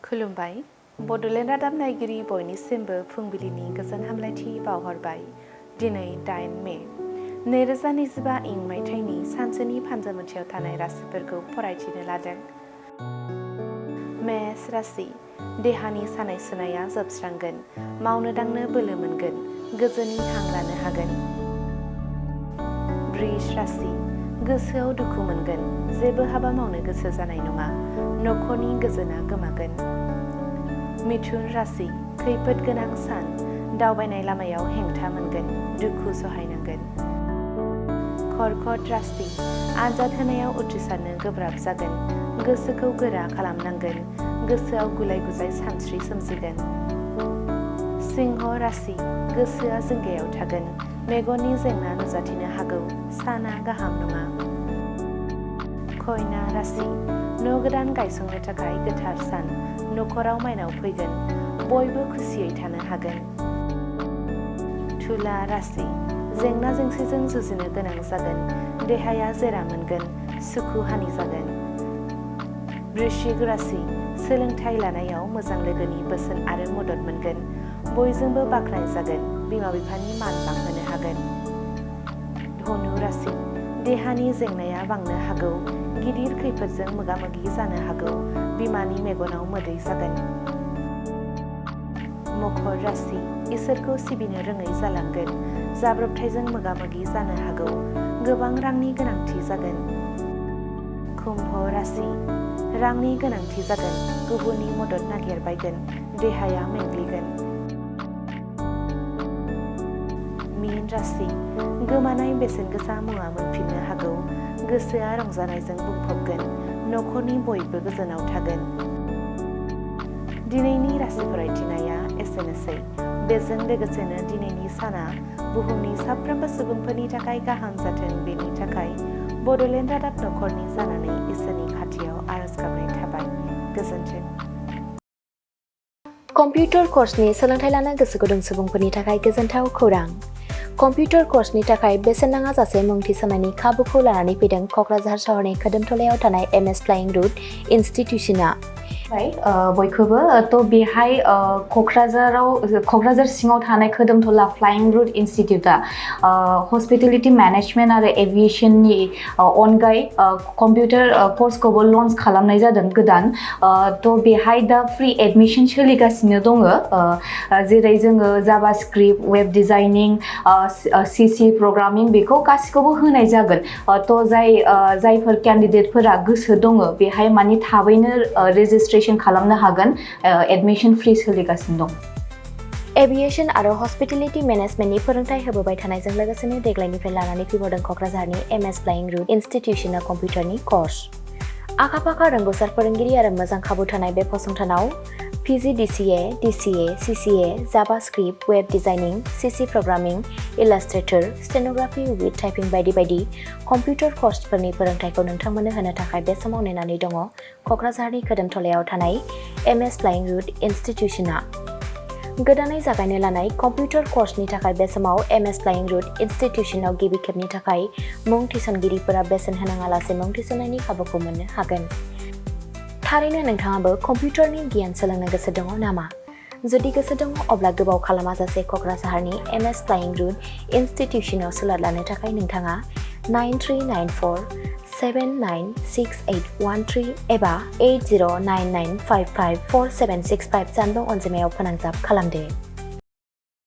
खुलुमबाय बड'लेण्ड रादाब नायगिरि बयनिसिमबो फुंबिलिनि गोजोन हामलायथि बावहरबाय। दिनै 8 मे 2025 इं मायथाइनि सानसेनि फान्जामुथियाव थानाय राशिफोरखौ फरायथिनो लादों। मेष राशि देहानि सानाय सुनाया जोबस्रांगोन, मावनो दांनो बोलो मोनगोन, गोजोननि हां लानो हागोन। वृष राशि गोसोआव दुखु मोनगोन, जेबो हाबा मावनो गोसो जानाय नङा, नखरनि गोजोना गोमागोन। मिथुन राशि खैफोद गोनां सान, दावबायनाय लामायाव हेंथा मोनगोन, दुखु सहायनांगोन। कर्कट राशि आनजाद होनायाव उथ्रिसारनो गोब्राब जागोन, गोसोखौ गोरा खालामनांगोन, गोसोआव गुलाय गुजाय सानस्रि सोमजिगोन। सिंह राशि गोसोआ जिंगायाव थागोन, मेगननि जेंना नुजाथिनो हागौ, साना गाहाम नङा। कन्या राशि न' गोदान गायसंनो थाखाय गोथार सान, नखराव माइनाव फैगोन, बयबो खुसियै थानो हागोन। तुला राशि जेंना जेंसिजों जुजिनो गोनां जागोन, देहाया जेरा मोनगोन, सुखु हानि जागोन। वृश्चिक राशि सोलोंथाइ लानायाव मोजां लोगोनि बोसोन आरो मदद मोनगोन, बयजोंबो बाख्नाय जागोन, बिमा बिफानि मान बांहोनो हागोन। धनु राशि देहानि जेंनाया बांनो हागौ, गिदिर खैफोदजों मोगा मोगि जानो हागौ, बिमानि मेगनाव मोदै जागोन। मकर राशि इसोरखौ सिबिनो रोङै जालांगोन, जाब्रबथायजों मोगा मोगि जानो हागौ, गोबां रांनि गोनांथि जागोन। कुम्भ राशि रांनि गोनांथि जागोन, गुबुननि मदद नागिरबायगोन, देहाया मेंग्लिगोन। मीन राशि गोमानाय बेसेन गोसा मुवा मोनफिननो हागौ, गोसोआ रंजानायजों बुंफबगोन, नखरनि बयबो गोजोनाव थागोन। दिनैनि राशि फरायथिनाया एसेनोसै। बेजों लोगोसेनो दिनैनि साना बुहुमनि साफ्रोमबो सुबुंफोरनि थाखाय गाहाम जाथों, बेनि थाखाय बड'लेण्ड रादाब नखरनि जानानै इसोरनि खाथियाव आरज गाबनाय थाबाय। गोजोन्थों। कम्पिउटार कर्सनि सोलोंथाइ लानो गोसो गुदुं सुबुंफोरनि थाखाय गोजोनथाव खौरां। कम्पिउटार कर्सनि थाखाय बेसेन नाङाजासे मुं थिसननायनि खाबुखौ लानानै फैदों क'क्राझार सहरनि खोदोमथलायाव थानाय MS फ्लाइं रुट इनस्टिट्यूशना। बयखौबो बेहाय क'क्राझार सिङाव थानाय खोदोमथला फ्लाइं रुट इनस्टिट्यूटआ हस्पिटेलिटी मेनेजमेन्ट आरो एभिएशननि अनगायै कम्पिउटार कर्सखौबो लन्च खालामनाय जादों गोदान। बेहाय दा फ्रि एडमिशन सोलिगासिनो दङ, जेरै जोङो JavaScript, web designing, CC programming बेखौ गासिखौबो होनाय जागोन। जायफोर केन्डिडेटफोरा गोसो दङ बेहाय माने थाबैनो रेजिस्ट्रेशन खालामनो हागोन, एडमिशन फ्रि सोलिगासिनो दं। एभिएशन आरो हस्पिटेलिटी मेनेजमेन्टनि फोरोंथाय होबोबाय थानायजों लोगोसेनो देग्लायनिफ्राय लानानै फैबावदों क'क्राझारनि MS फ्लाइं रुट इनस्टिट्यूशना कम्पिउटारनि कर्स। आखा-फाखा रोंग'सार फोरोंगिरि आरो मोजां खाबु थानाय बे फसंथानाव PG DCA, DCA, CCA, JavaScript, web designing, CC programming, illustrator, stenography with typing बायदि बायदि कम्पिउटार कर्सफोरनि फोरोंथायखौ नोंथांमोननो होनो थाखाय बे समाव नेनानै दङ क'क्राझारनि खोदोमथलायाव थानाय MS फ्लाइं रुट इनस्टिट्यूशना। गोदानै जागायनो लानाय कम्पिउटार कर्सनि थाखाय बे समाव MS फ्लाइं रुट इनस्टिट्यूशनाव गिबि खेबनि थाखाय मुं थिसनगिरिफोरा बेसेन होनाङालासे मुं थिसननायनि खाबुखौ मोननो हागोन। थारैनो नोंथाङाबो कम्पिउटारनि गियान सोलोंनो गोसो दङ नामा? जुदि गोसो दङ अब्ला गोबाव खालामाजासे क'क्राझारनि MS फ्लाइं रुट इनस्टिट्यूशनाव सोलों लानो थाखाय नोंथाङा 9394 796813 एबा 8099554765 जानबुं अनजिमायाव फोनांजाब खालामदो।